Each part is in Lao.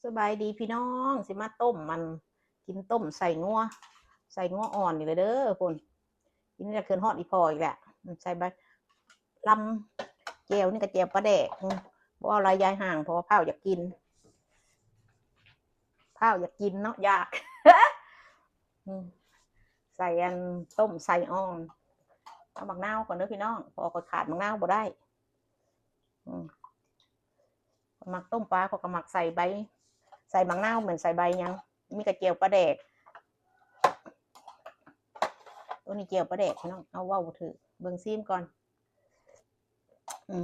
ສະບາຍດີພີ່ນ້ອງ ຊິມາຕົ້ມ ອັນ ກິນຕົ້ມໃສ່ງົວ ໃສ່ງົວອ່ອນນີ້ແຫຼະເດີພຸ້ນ. ກິນແລ້ວຄືນຮອດອີ່ພໍ່ອີກແຫຼະ ໃສ່ໃບລຳ ແຈ່ວນີ້ກໍແຈ່ວປາແດກ ອືມ ບໍ່ເອົາຫຼາຍຢາຍຫ່າງ ເພາະວ່າພ້າວຢາກກິນ ພ້າວຢາກກິນເນາະ ຢາກ ອືມ ໃສ່ອັນ ຕົ້ມໃສ່ອ່ອນ ເອົາໝາກນາວກ່ອນເດີພີ່ນ້ອງ ເພາະວ່າຂ້ອຍຂາດໝາກນາວບໍ່ໄດ້. ອືມ ໝາກຕົ້ມປາ ເຂົາກໍໝາກໃສ່ໃບ ໃສ່ໝາກນາວ ແມ່ນໃສ່ໃບຫຍັງ ມີກະແຈ່ວປາແດກ ໂຕນີ້ແຈ່ວປາແດກພີ່ນ້ອງ ເອົາເວົ້າບໍ່ຖືກ ເບິ່ງຊີມກ່ອນ ອື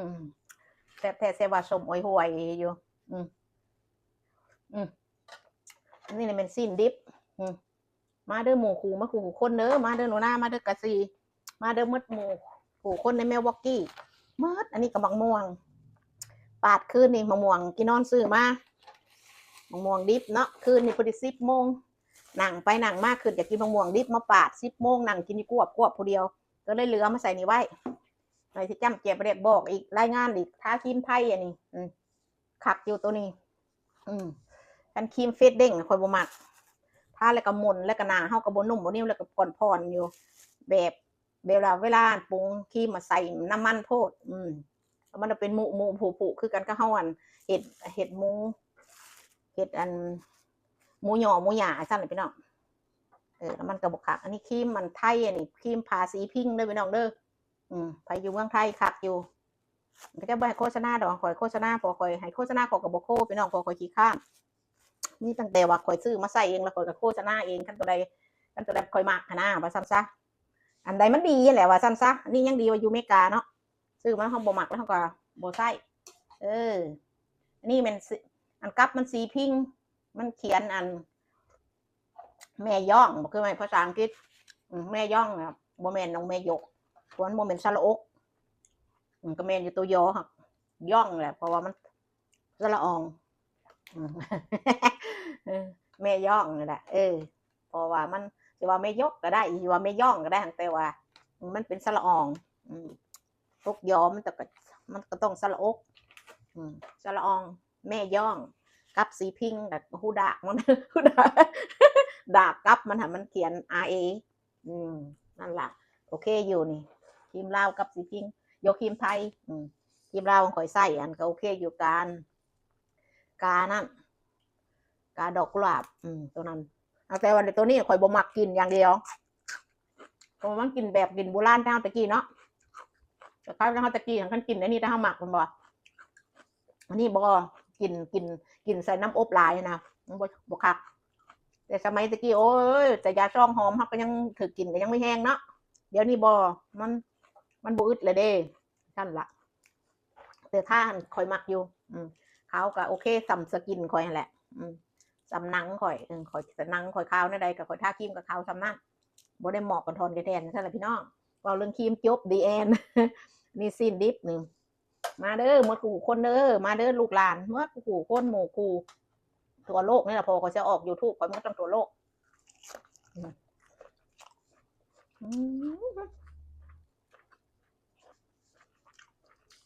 ມ ແຊບແທ້ແຊບວ່າ ສົ້ມໂອຍຫວຍຢູ່ ອືມ ອືມ ອັນນີ້ແມ່ນຊີ້ນດິບ ອືມ ມາເດີໝູ່ຄູ່ ມາຄູ່ຄົນເດີ ມາເດີໜູນາ ມາເດີກະຊີ ມາເດີໝົດໝູ່ຄູ່ຄົນໃນແມວວອກກີ້ ໝົດ ອັນນີ້ກໍໝາກມ່ວງ ປາດຄືນນີ້ ໝາກມ່ວງທີ່ນອນຊື້ມາ ໝາກມ່ວງດິບເນາະ ຄືນນີ້ພໍດີສິບໂມງ ນັ່ງໄປນັ່ງມາ ຄຶດຢາກກິນໝາກມ່ວງດິບ ມາປາດສິບໂມງ ນັ່ງກິນຢູ່ກວບໆ ຜູ້ດຽວ ກໍເລີຍເຫຼືອມາໃສ່ນີ້ໄວ້ ໃຫ້ຊິຈ້ຳແຈ່ວປາແດກ ບອກອີກ ລາຍງານອີກ ທາຄຣີມໄທອັນນີ້ ອືມ ຄັກຢູ່ໂຕນີ້ ອືມ ຄັນຄຣີມເຟດເດ້ງຂ້ອຍບໍ່ມັກ ທາແລ້ວກໍໝົນ ແລ້ວກໍໜ້າເຮົາກໍບໍ່ນຸ້ມບໍ່ໜິວ ແລ້ວກໍຜ່ອນໆຢູ່ ແບບ ເວລາ ເວລາປຸງຄຣີມມາໃສ່ນ້ຳມັນໂພດ ອືມ ມັນເປັນມຸໆຜຸໆ ຄືກັນກັບເຮົາ ອັນ ເຮັດ ເຮັດໝູ ເຮັດ ອັນ ໝູຍໍ່ໝູຫຍ້າຊັ້ນແຫຼະພີ່ນ້ອງ ເອີ ແລ້ວມັນກໍບໍ່ຄັກ ອັນນີ້ຄຣີມມັນໄທ ອັນນີ້ຄຣີມພາສີພິງເດີພີ່ນ້ອງເດີ ອືມ ໃຜຢູ່ເມືອງໄທຄັກຢູ່ ເຂົາເຈົ້າບໍ່ໃຫ້ໂຄສະນາດອກ ຂ້ອຍໂຄສະນາ ເພາະຂ້ອຍໃຫ້ໂຄສະນາ ຂ້ອຍກໍບໍ່ໂຄພີ່ນ້ອງ ເພາະຂ້ອຍຂີ້ຄ້ານ ມີຕັ້ງແຕ່ວ່າຂ້ອຍຊື້ມາໃຊ້ເອງ ແລ້ວຂ້ອຍກໍໂຄສະນາເອງ ຄັນໂຕໃດ ຄັນໂຕໃດຂ້ອຍມັກຫັ້ນນາ ວ່າຊັ້ນຊະ ອັນໃດມັນດີຫັ້ນແຫຼະ ວ່າຊັ້ນຊະ ອັນນີ້ຍັງດີວ່າຢູ່ເມກາເນາະ ຊື້ມາເຮົາບໍ່ມັກ ແລ້ວເຮົາກໍບໍ່ໃຊ້ ເອີ ອັນນີ້ແມ່ນ ອັນກັບມັນສີພິງ ມັນຂຽນ ອັນ ແມ່ຍ້ອງ ບໍ່ຄືແມ່ນພາສາອັງກິດ ອືມ ແມ່ຍ້ອງນະ ບໍ່ແມ່ນນ້ອງແມ່ຢົກ ເພາະມັນບໍ່ແມ່ນສະຫຼະອົກ ອືມ ກໍແມ່ນຢູ່ໂຕຢໍຫັ້ນ ຍ້ອງແຫຼະ ເພາະວ່າມັນສະຫຼະອອງ ອືມ ເອີ ແມ່ຍ້ອງນີ້ແຫຼະ ເອີ ເພາະວ່າມັນ ຊິວ່າແມ່ຢົກກໍໄດ້ ຊິວ່າແມ່ຍ້ອງກໍໄດ້ ແຕ່ວ່າມັນເປັນສະຫຼະອອງ ອືມ ຕົກຢໍ ມັນກໍ ມັນກໍຕ້ອງສະຫຼະອົກ ອືມ ສະຫຼະອອງ ແມ່ຍ້ອງ ກັບສີພິງ ແລ້ວຫູດາກມັນ ຫູດາກ ດາກກັບມັນຫັ້ນ ມັນຂຽນ ອາ ເອ ອືມ ນັ້ນລະ ໂອເຄຢູ່ນີ້ ຄຣີມລາວກັບສີພິງ ໂຍ ຄຣີມໄທ ອືມ ຄຣີມລາວຂອງຂ້ອຍໃຊ້ ອັນ ກໍໂອເຄຢູ່ ກາ ການັ້ນ ກາດອກກຸຫຼາບ ອືມ ໂຕນັ້ນ ແຕ່ວ່າໂຕນີ້ຂ້ອຍບໍ່ມັກ ກິນຢ່າງດຽວ ເພາະວ່າມັນກິນແບບກິນໂບລານແຕ່ເຮົາແຕ່ກີ້ເນາະ ແຕ່ເຮົາແຕ່ກີ້ ຄັນກິນອັນນີ້ແຕ່ເຮົາມັກ ແມ່ນບໍ່ ອັນນີ້ບໍ່ ກິນ ກິນ ກິນໃສ່ນ້ຳອົບຫຼາຍນະ ມັນບໍ່ ບໍ່ຄັກ ແຕ່ສະໄໝແຕ່ກີ້ ໂອ້ຍ ແຕ່ຢາຊອງຫອມ ເຮົາກໍຍັງຖືກກິນ ກໍຍັງມີແຮງເນາະ ດຽວນີ້ບໍ່ ມັນ ມັນບໍ່ອຶດແລ້ວເດ້ ຊັ້ນລະ ແຕ່ທາຫັ້ນຂ້ອຍມັກຢູ່ ອືມ ຂາວກໍໂອເຄ ສ່ຳສະກິນຂ້ອຍຫັ້ນແຫຼະ ອືມ ສ່ຳໜັງຂ້ອຍ ເອີ ຂ້ອຍ ໜັງຂ້ອຍຂາວແນວໃດກໍຂ້ອຍທາຄຣີມກໍຂາວສ່ຳນັ້ນ ບໍ່ໄດ້ເໝາະກັນທ່ອນແກ່ແທ່ນ ຊັ້ນລະພີ່ນ້ອງ ເວົ້າເລື່ອງຄຣີມຈົບ The End ນີ້ຊີ້ນດິບນີ້ ມາເດີໝົດຄູ່ຄົນເດີ ມາເດີລູກຫຼານ ໝົດຄູ່ຄົນ ໝູ່ຄູ່ ທົ່ວໂລກນີ້ລະ ເພາະວ່າຂ້ອຍຊິອອກ YouTube ຂ້ອຍມັນກໍຕ້ອງທົ່ວໂລກ ອືມ ອືມ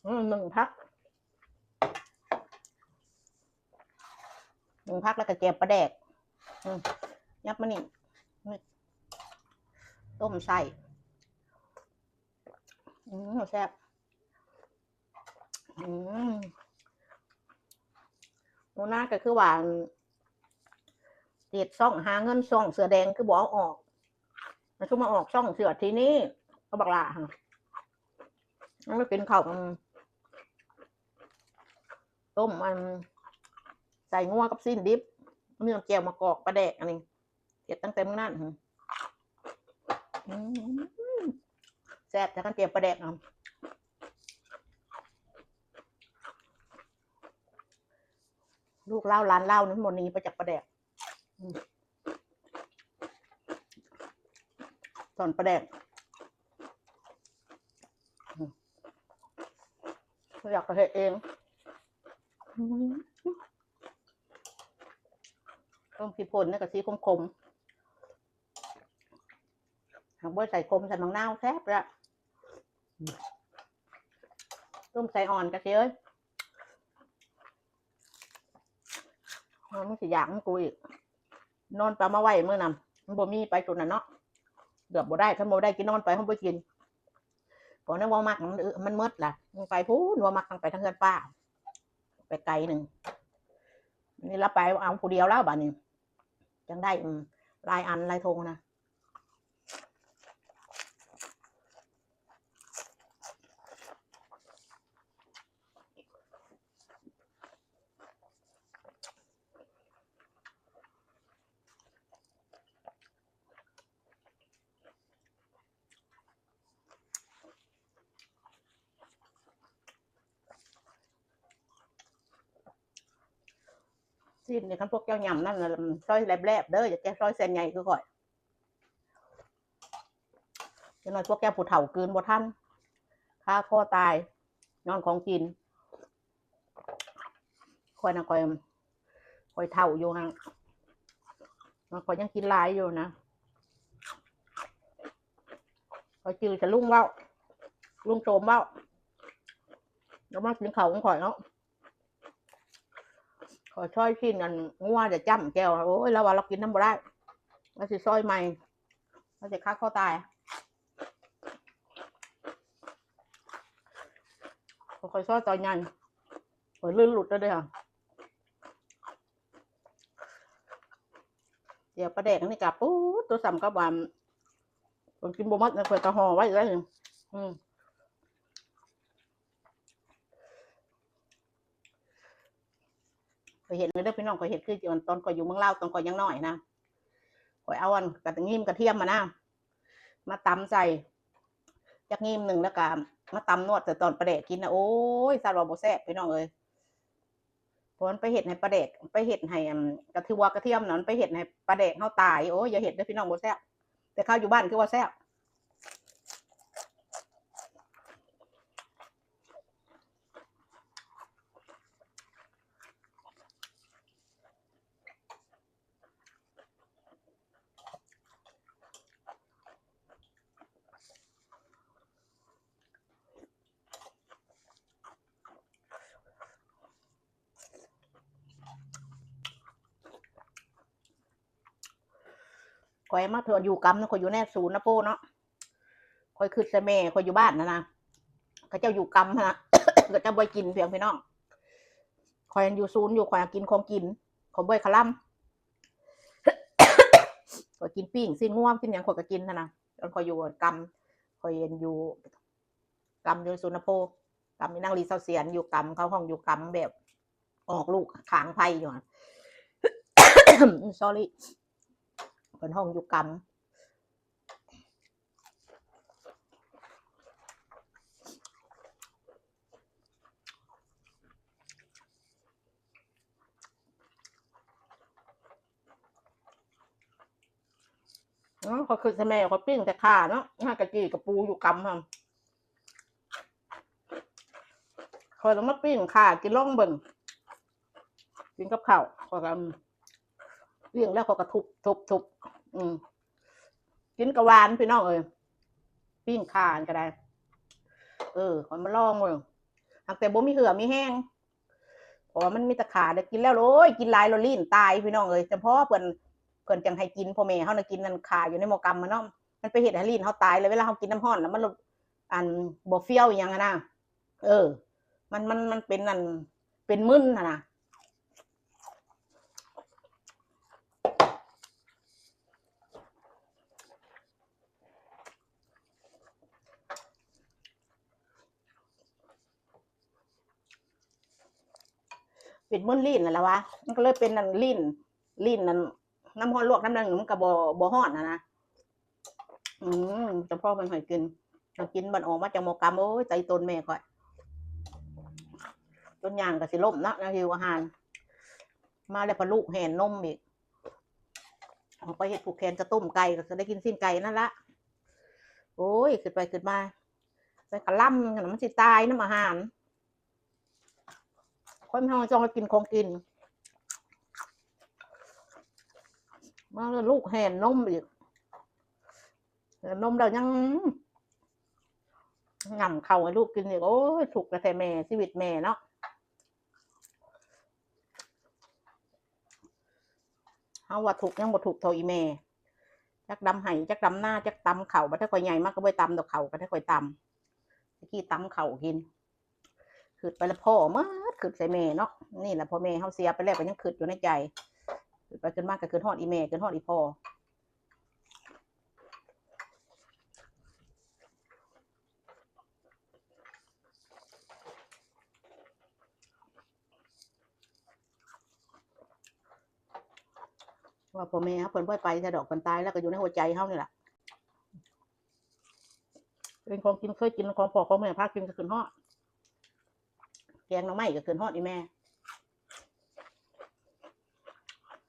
ອືມ ໜຶ້ງຜັກ ໜຶ້ງຜັກແລ້ວກໍແຈ່ວປາແດກ ອືມ ຫຍັບມານີ້ ນີ້ ຕົ້ມໃສ່ ອືມ ແຊບ ອືມ ໜູນາກໍຄືວ່າ ເຮັດຊ່ອງຫາເງິນ ຊ່ອງເສືອແດງຄືບໍ່ເອົາອອກ ມັນຄືມາອອກຊ່ອງເສືອທີ່ນີ້ ກໍບັກຫຼ້າຫັ້ນ ມັນໄປກິນເຂົ້າ ອືມ ຕົ້ມ ອັນ ໃສ່ງົວກັບຊີ້ນດິບ ມີແຈ່ວໝາກກອກປາແດກ ອັນນີ້ ເຮັດຕັ້ງແຕ່ມື້ນັ້ນ ອືມ ແຊບແທ້ ຄັນແຈ່ວປາແດກນະ ລູກລາວຫຼານລາວນີ້ບໍ່ໜີໄປຈາກປາແດກ ອືມ ຕອນປາແດກ ອືມ ຢາກກໍເຮັດເອງ ອືມ ຕົ້ມຂີ້ຝົນນີ້ກໍສີຂົມໆ ຫາກບໍ່ໃສ່ຂົມ ໃສ່ໝາກນາວແຊບລະ ອືມ ຕົ້ມໃສ່ອ່ອນກະຊິເອີຍ ມັນຊິຢາກນຳກູອີກ. ນອນໄປເອົາມາໄວ້ມື້ນັ້ນ ມັນບໍ່ມີ ໄປໂຕນັ້ນເນາະ ເກືອບບໍ່ໄດ້ ຄັນບໍ່ໄດ້ກິນນອນໄປ ເຮົາບໍ່ກິນ. ກໍແນວເວົ້າມັກ ມັນ ມັນໝົດລະ ມັນໄປພຸ້ນ ເວົ້າມັກ ທັງໄປທາງເຮືອນປ້າ ໄປໄກໜຶ່ງ. ນີ້ລາວໄປເອົາຜູ້ດຽວລາວ ບາດນີ້ຈັ່ງໄດ້ ອືມ ຫຼາຍອັນຫຼາຍຖົງນະ. ຊີ້ນນີ້ ຄັນພວກເຈົ້າຫຍ້ຳນັ້ນນະ ຊອຍແຫຼບໆເດີ ຢ່າແຕ່ຊອຍເສັ້ນໃຫຍ່ຄືຂ້ອຍ. ຈັກໜ້ອຍພວກເຈົ້າຜູ້ເຖົ້າກືນບໍ່ທັນ ຄາຄໍຕາຍ ຍ້ອນຂອງກິນ. ຂ້ອຍນະ ຂ້ອຍ ຂ້ອຍເຖົ້າຢູ່ຫັ້ນ ຂ້ອຍຍັງກິນຫຼາຍຢູ່ນະ. ຂ້ອຍຈື່ແຕ່ລຸງເວົ້າ ລຸງໂຕມເວົ້າ ລາວມາກິນເຂົ້ານຳຂ້ອຍເນາະ. ຂ້ອຍຊອຍຊີ້ນອັນງົວ ຈະຈ້ຳແຈ່ວ ໂອ້ຍ ລາວວ່າລາວກິນນຳບໍ່ໄດ້ ລາວຊິຊອຍໃໝ່ ລາວຊິຄາຄໍຕາຍ. ຂ້ອຍຊອຍຕອນໃຫຍ່ ຂ້ອຍລື່ນຫຼຸດແລ້ວເດ້. ດຽວປາແດກອັນນີ້ກະ ປູດ ຕົວສ່ຳກັບວ່າ ເພິ່ນກິນບໍ່ໝົດນະ ເພິ່ນກະຫໍ່ໄວ້ເລີຍ. ອືມ ຂ້ອຍເຮັດເລີຍເດີພີ່ນ້ອງ ຂ້ອຍເຮັດຄືຕອນຂ້ອຍຢູ່ເມືອງລາວ ຕອນຂ້ອຍຍັງນ້ອຍນະ ຂ້ອຍເອົາອັນກະງີມກະທຽມຫັ້ນນະ ມາຕຳໃສ່ຈັກງີມໜຶ່ງ ແລ້ວກະມາຕຳນວດໃສ່ຕອນປາແດກກິນນະ ໂອ້ຍ ສັດວ່າບໍ່ແຊບພີ່ນ້ອງເອີຍ. ເພາະມັນໄປເຮັດໃຫ້ປາແດກ ໄປເຮັດໃຫ້ ອັນ ກະຖືວ່າກະທຽມນະ ມັນໄປເຮັດໃຫ້ປາແດກເຮົາຕາຍ. ໂອ້ຍ ຢ່າເຮັດເດີພີ່ນ້ອງ ບໍ່ແຊບ ແຕ່ເຂົ້າຢູ່ບ້ານຄືວ່າແຊບ. ຂ້ອຍມາເທື່ອຢູ່ກຳນະ ຂ້ອຍຢູ່ແນວສູນນະໂປ້ເນາະ ຂ້ອຍຄິດໃສ່ແມ່ຂ້ອຍຢູ່ບ້ານຫັ້ນນະ ເຂົາເຈົ້າຢູ່ກຳຫັ້ນນະ ເຂົາເຈົ້າບໍ່ໃຫ້ກິນພຽງພີ່ນ້ອງ. ຂ້ອຍຢູ່ສູນຢູ່ ຂ້ອຍຫາກິນຂອງກິນ ຂ້ອຍບໍ່ໃຫ້ຄະລຳ. ຂ້ອຍກິນປີ້ງຊີ້ນງົວ ກິນຫຍັງຂ້ອຍກະກິນຫັ້ນນະ. ຕອນຂ້ອຍຢູ່ກຳ ຂ້ອຍຢູ່ກຳຢູ່ສຸນນະໂພ ກຳມີນາງລີເຊົາສຽນ ຢູ່ກຳ ເຂົາຮ້ອງຢູ່ກຳ ແບບອອກລູກຂາງໄພຢູ່ຫັ້ນ. Sorry ເພິ່ນຮ້ອງຢູ່ກຳ. ເອີ ຂ້ອຍຄິດໃສ່ແມ່ ຂ້ອຍປີ້ງແຕ່ຂ່າເນາະ ຫາກະຈີ່ກະປູຢູ່ກຳຫັ້ນ. ຂ້ອຍລະມາປີ້ງຂ່າກິນລອງເບິ່ງ ກິນກັບເຂົ້າ ຂ້ອຍກະ ປີ້ງແລ້ວຂ້ອຍກະທຸບໆໆ ອືມ ກິນກະຫວານພີ່ນ້ອງເອີຍ ປີ້ງຂ່າຫັ້ນກະໄດ້. ເອີ ຂ້ອຍມາລອງເບິ່ງ ຫາກແຕ່ບໍ່ມີເຫື່ອມີແຮງ ເພາະວ່າມັນມີແຕ່ຂ່າ ໄດ້ກິນແລ້ວ ໂອ້ຍ ກິນຫຼາຍແລ້ວລີ້ນຕາຍພີ່ນ້ອງເອີຍ. ຈຳເພາະເພິ່ນ ເພິ່ນຈັ່ງໃຫ້ກິນ ພໍ່ແມ່ເຮົານະກິນນັ້ນ ຂ່າຢູ່ໃນໝໍ້ກຳຫັ້ນເນາະ ມັນໄປເຮັດໃຫ້ລີ້ນເຮົາຕາຍ ແລ້ວເວລາເຮົາກິນນ້ຳຮ້ອນລະມັນ ອັນ ບໍ່ຟຽວອີ່ຫຍັງຫັ້ນນະ. ເອີ ມັນ ມັນ ມັນເປັນອັນ ເປັນມຶນຫັ້ນນະ. ເປັນມຶນລີ້ນຫັ້ນລະວະ ມັນກະເລີຍເປັນອັນລີ້ນ ລີ້ນອັນ ນ້ຳຮ້ອນລວກນ້ຳໜຶ່ງມັນກະບໍ່ ບໍ່ຮ້ອນຫັ້ນນະ. ອືມ ຈຳເພາະເພິ່ນໃຫ້ກິນ ໃຫ້ກິນບັດອອກມາຈາກໝໍ້ກຳ ໂອ້ຍ ໃຈຕົນແມ່ຂ້ອຍ ຈົນຍ່າງກະຊິລົ້ມເນາະ ແນວຫິວອາຫານ ມາແລ້ວພະລູກແຫ່ນນົມອີກ ອອກໄປເຮັດຜູກແຂນກະຕົ້ມໄກ່ ກະຊິໄດ້ກິນຊີ້ນໄກ່ນັ້ນລະ. ໂອ້ຍ ຄິດໄປຄິດມາ ໄປກະລຳ ມັນຊິຕາຍນຳອາຫານ. ຄົນເຮົາຕ້ອງໄດ້ກິນຂອງກິນ ມາແລ້ວລູກແຫ່ນນົມອີກ ແຫ່ນນົມແລ້ວຍັງຫຍ້ຳເຂົ້າໃຫ້ລູກກິນອີກ. ໂອ້ຍ ທຸກແທ້ແມ່ ຊີວິດແມ່ເນາະ. ເຮົາວ່າທຸກຍັງບໍ່ທຸກເທົ່າອີ່ແມ່ ຈັກດຳໄຮ່ ຈັກດຳນາ ຈັກຕຳເຂົ້າ. ບັດເທື່ອຂ້ອຍໃຫຍ່ມາກໍບໍ່ໄດ້ຕຳດອກເຂົ້າ ບັດເທື່ອຂ້ອຍຕຳ ແຕ່ກີ້ຕຳເຂົ້າກິນ. ຄຶດໄປແລ້ວພໍ້ໝົດ ຄຶດໃສ່ແມ່ເນາະ. ນີ້ລະ ພໍ່ແມ່ເຮົາເສຍໄປແລ້ວກໍຍັງຄຶດຢູ່ໃນໃຈ. ຄຶດໄປຄຶດມາກໍຄຶດຮອດອີ່ແມ່ ຄຶດຮອດອີ່ພໍ່. ວ່າພໍ່ແມ່ເຮົາເພິ່ນບໍ່ໄປໃສດອກ ເພິ່ນຕາຍແລ້ວກໍຢູ່ໃນຫົວໃຈເຮົານີ້ລະ. ເປັນຂອງກິນ ເຄີຍກິນຂອງພໍ່ຂອງແມ່ພາກິນກໍຂຶ້ນຮອດ. ແກງໜໍ່ໄມ້ກໍຂຶ້ນຮອດອີ່ແມ່.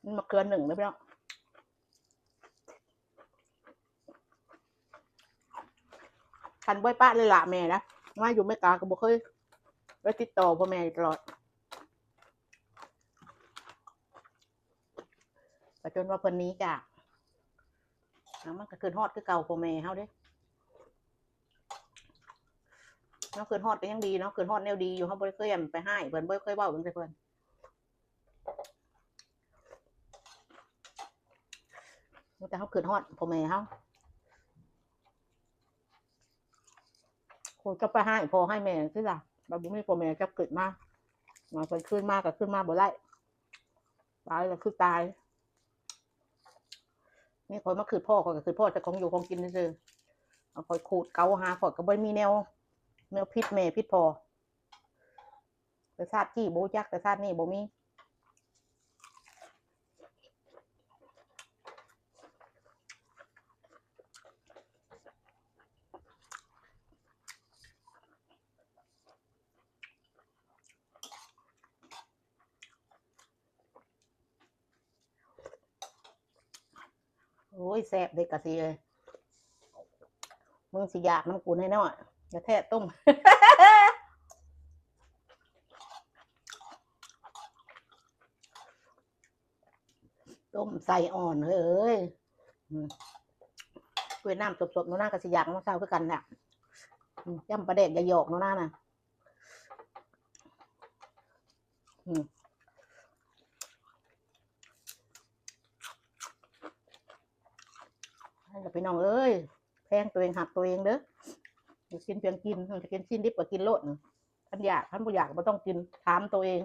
ມັນມາເກືອໜຶ່ງເດ້ອພີ່ນ້ອງ. ຄັນບໍ່ໄດ້ປະເລີຍລະແມ່ນະ ມາຢູ່ອາເມລິກາກໍບໍ່ເຄີຍໄດ້ຕິດຕໍ່ພໍ່ແມ່ຕະຫຼອດ ກໍຈົນວ່າເພິ່ນໜີຈາກ ມັນກໍຄຶດຮອດຄືເກົ່າພໍ່ແມ່ເຮົາເດ້. ເຮົາຄຶດຮອດກໍຍັງດີເນາະ ຄຶດຮອດແນວດີຢູ່ ເຮົາບໍ່ໄດ້ເຄີຍ ອັນ ໄປຮ້າຍເພິ່ນ ບໍ່ໄດ້ເຄີຍເວົ້າຫຍັງໃສ່ເພິ່ນ. ມີແຕ່ເຮົາຄຶດຮອດພໍ່ແມ່ເຮົາ. ໂອ້ ເຈົ້າໄປຮ້າຍພໍ່ຮ້າຍແມ່ຊີ້ລະ ວ່າບໍ່ມີພໍ່ແມ່ເຈົ້າເກີດມາ ມາເພິ່ນຄືນມາກໍຄືນມາບໍ່ໄດ້ ຕາຍກໍຄືຕາຍ. ນີ້ຂ້ອຍມາຄຶດພໍ່ ຂ້ອຍກໍຄຶດພໍ່ແຕ່ຂອງຢູ່ຂອງກິນຊື່ໆ. ເອົາຂ້ອຍຂູດເກົາຫາ ຂ້ອຍກໍບໍ່ໄດ້ມີແນວ ແນວຜິດແມ່ຜິດພໍ່. ແຕ່ຊາດກີ້ບໍ່ຮູ້ຈັກ ແຕ່ຊາດນີ້ບໍ່ມີ. ໂອ້ຍ ແຊບເດ້ກະຊິເອີຍ ມຶງຊິຢາກນຳກູແນ່ນອນ. ຢ່າແທ້ຕົ້ມ ຕົ້ມໄສ້ອ່ອນເຮີ້ຍ. ອືມ ເວຍນ້ຳສົບໆ ໂນນາກໍຊິຢາກມາເຊົາຄືກັນແຫຼະ. ອືມ ຈ້ຳປາແດກຢາກໆ ໂນນານະ. ອືມ ນັ້ນລະພີ່ນ້ອງເອີຍ ແພງຕົວເອງ ຮັກຕົວເອງເດີ. ຢາກກິນພຽງກິນ ຢາກກິນຊີ້ນດິບກໍກິນໂລດ. ຄັນຢາກ ຄັນບໍ່ຢາກບໍ່ຕ້ອງກິນ ຖາມຕົວເອງ.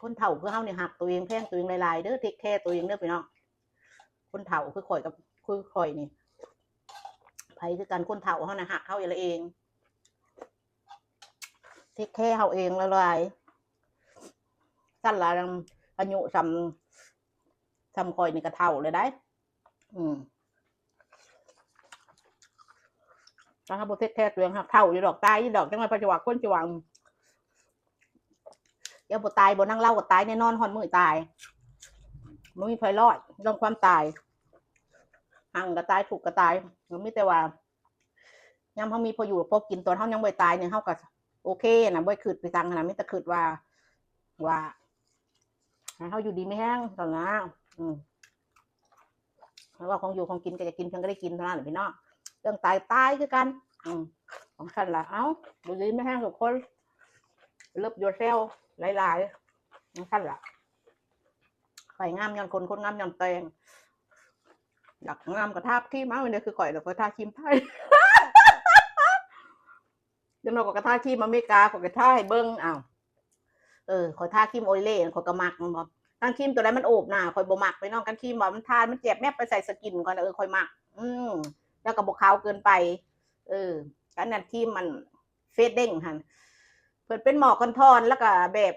ຄົນເຖົ້າຄືເຮົານີ້ ຮັກຕົວເອງ ແພງຕົວເອງຫຼາຍໆເດີ ເທກແຄຕົວເອງເດີພີ່ນ້ອງ. ຄົນເຖົ້າຄືຂ້ອຍກັບ ຄືຂ້ອຍນີ້ ໃຜຄືກັນ ຄົນເຖົ້າເຮົານະ ຮັກເຮົາລະເອງ ເທກແຄເຮົາເອງຫຼາຍໆ. ຊັ້ນລະ ອາຍຸສ່ຳ ສ່ຳຂ້ອຍນີ້ກໍເຖົ້າແລ້ວໃດ໋. ອືມ ຖ້າເຮົາບໍ່ເທກແຄຕົວເອງ ເຮົາເຖົ້າຢູ່ດອກ ຕາຍຢູ່ດອກ ຈັ່ງວ່າໃຜຊິວ່າ ຄົນຊິວ່າ. ເຈົ້າບໍ່ຕາຍບໍ່ ນາງລາວກໍຕາຍແນ່ນອນ ຮອດມື້ຕາຍ ບໍ່ມີໃຜລອດເລື່ອງຄວາມຕາຍ. ຮັ່ງກໍຕາຍ ທຸກກໍຕາຍ. ມັນມີແຕ່ວ່າ ຍາມເຮົາມີພໍຢູ່ພໍກິນ ຕອນເຮົາຍັງບໍ່ໄດ້ຕາຍນີ້ ເຮົາກໍໂອເຄນະ ບໍ່ໄດ້ຄິດໄປທາງນັ້ນນະ ມີແຕ່ຄິດວ່າ ວ່າໃຫ້ເຮົາຢູ່ດີມີແຮງເທົ່ານັ້ນ. ອືມ ເພາະວ່າຂອງຢູ່ຂອງກິນກໍຢາກກິນ ເພິ່ນກໍໄດ້ກິນເທົ່ານັ້ນແຫຼະພີ່ນ້ອງ. ເລື່ອງຕາຍ ຕາຍຄືກັນ. ອືມ ຈັ່ງຊັ້ນລະ ເອົ້າ ຢູ່ດີມີແຮງທຸກຄົນ love yourself ຫຼາຍໆ ຈັ່ງຊັ້ນລະ. ໄປງາມຍ້ອນຄົນ ຄົນງາມຍ້ອນແຕ່ງ. ຢາກງາມກໍທາຄຣີມເອົາ ເດີ ຄືຂ້ອຍ ຂ້ອຍທາຄຣີມໄທ. ຈັ່ງໜ້ອຍຂ້ອຍກໍທາຄຣີມອາເມລິກາ ຂ້ອຍກໍທາໃຫ້ເບິ່ງ. ອ້າວ ເອີ ຂ້ອຍທາຄຣີມໂອເລ ຂ້ອຍກໍມັກ ແມ່ນບໍ່? ຄັນຄຣີມຕົວໃດມັນໂອບໜ້າ ຂ້ອຍບໍ່ມັກ ພີ່ນ້ອງ. ຄັນຄຣີມວ່າມັນທາ ມັນແຈບແນບໄປໃສ່ສະກິນຂ້ອຍນະ ເອີ ຂ້ອຍມັກ. ອືມ ແລ້ວກໍບໍ່ຂາວເກີນໄປ. ເອີ ອັນນັ້ນຄຣີມມັນ ເຟດເດ້ງຫັ້ນ ເພິ່ນເປັນໝໍ້ຄອນທອນ ແລ້ວກໍແບບ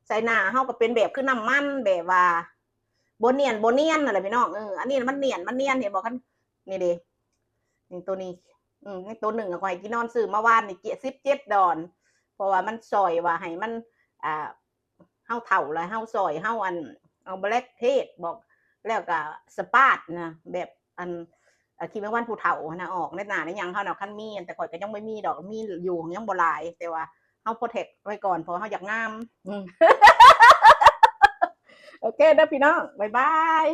ໃສ່ໜ້າເຮົາກໍເປັນແບບຄືນ້ຳມັນ ແບບວ່າບໍ່ນຽນ ບໍ່ນຽນນັ້ນແຫຼະພີ່ນ້ອງ. ເອີ ອັນນີ້ມັນນຽນ ມັນນຽນ ເຫັນບໍ່? ຄັນ ນີ້ເດ້ ນີ້ໂຕນີ້ ອືມ ນີ້ໂຕໜຶ່ງຂ້ອຍກິນນອນ ຊື້ມາວານນີ້ ສິບເຈັດດອນ. ເພາະວ່າມັນຊ່ອຍວ່າໃຫ້ມັນ ອ່າ ເຮົາເຖົ້າແລ້ວ ເຮົາຊ່ອຍເຮົາ ອັນ ເອົາ blackhead ບອກ ແລ້ວກໍ spot ນະ ແບບ ອັນ ເອ່ອ ຂີ້ແມງວັນຜູ້ເຖົ້າຫັ້ນນະ ອອກໃນໜ້າໃນຫຍັງເຮົານະ. ຄັນມີ ແຕ່ຂ້ອຍກໍຍັງບໍ່ມີດອກ ມີຢູ່ຍັງບໍ່ຫຼາຍ ແຕ່ວ່າເຮົາ protect ໄວ້ກ່ອນ ເພາະເຮົາຢາກງາມ. ອືມ ໂອເຄເດີພີ່ນ້ອງ ບາຍບາຍ.